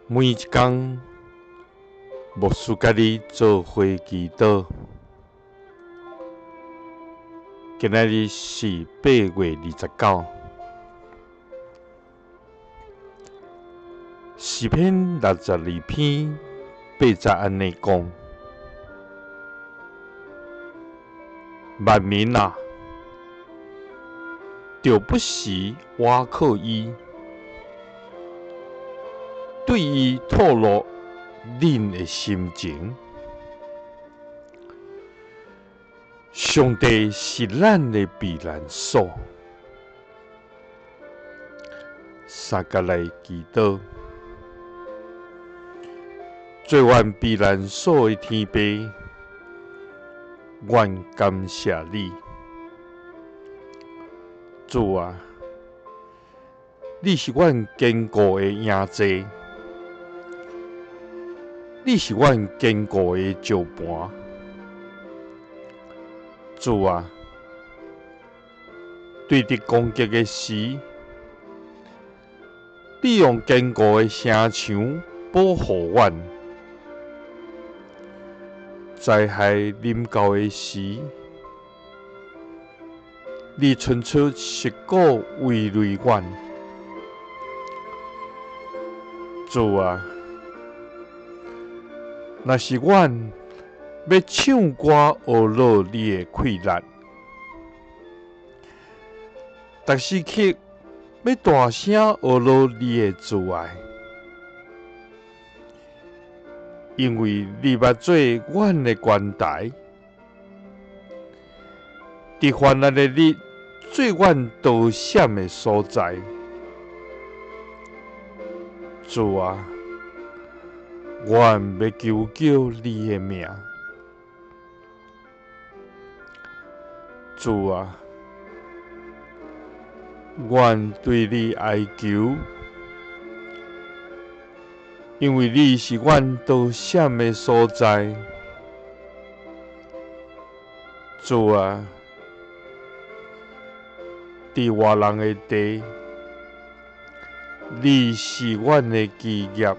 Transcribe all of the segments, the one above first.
每一工，牧师佮你做伙祈祷。今仔日是8月29，诗篇62篇8节按呢讲：万民啊，著不时倚靠伊，对伊吐露恁的心情。上帝是咱的避难所。相共来祈祷，做阮避难所的天父，阮感谢你，主啊，你是阮坚固的营寨，你是阮坚固的石磐。主啊，对敌攻击的时，你用坚固的城墙保护阮；灾害临到的时，你伸出石鼓围垒阮。主啊，若是阮欲唱歌学乐你的气力，逐时刻欲大声学乐你的慈爱，因为你捌做阮的悬台，伫患难的日做阮逃闪的所在。主啊，阮欲求叫你的名。主啊，阮对你哀求，因为你是阮逃闪的所在。主啊，伫活人的地，你是阮的基业。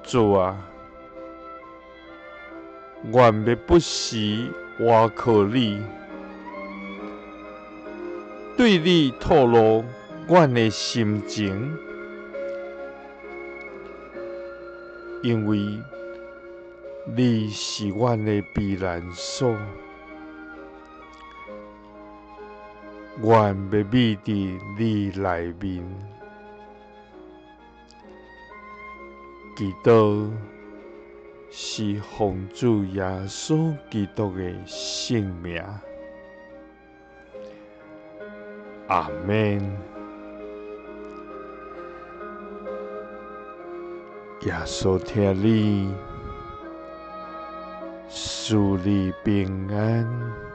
主啊，阮欲不时倚靠你，对你吐露阮的心情，因为你是阮的避难所。阮欲秘伫你内面，祈祷是奉主耶稣基督的圣名，阿们。耶稣疼你，赐你平安。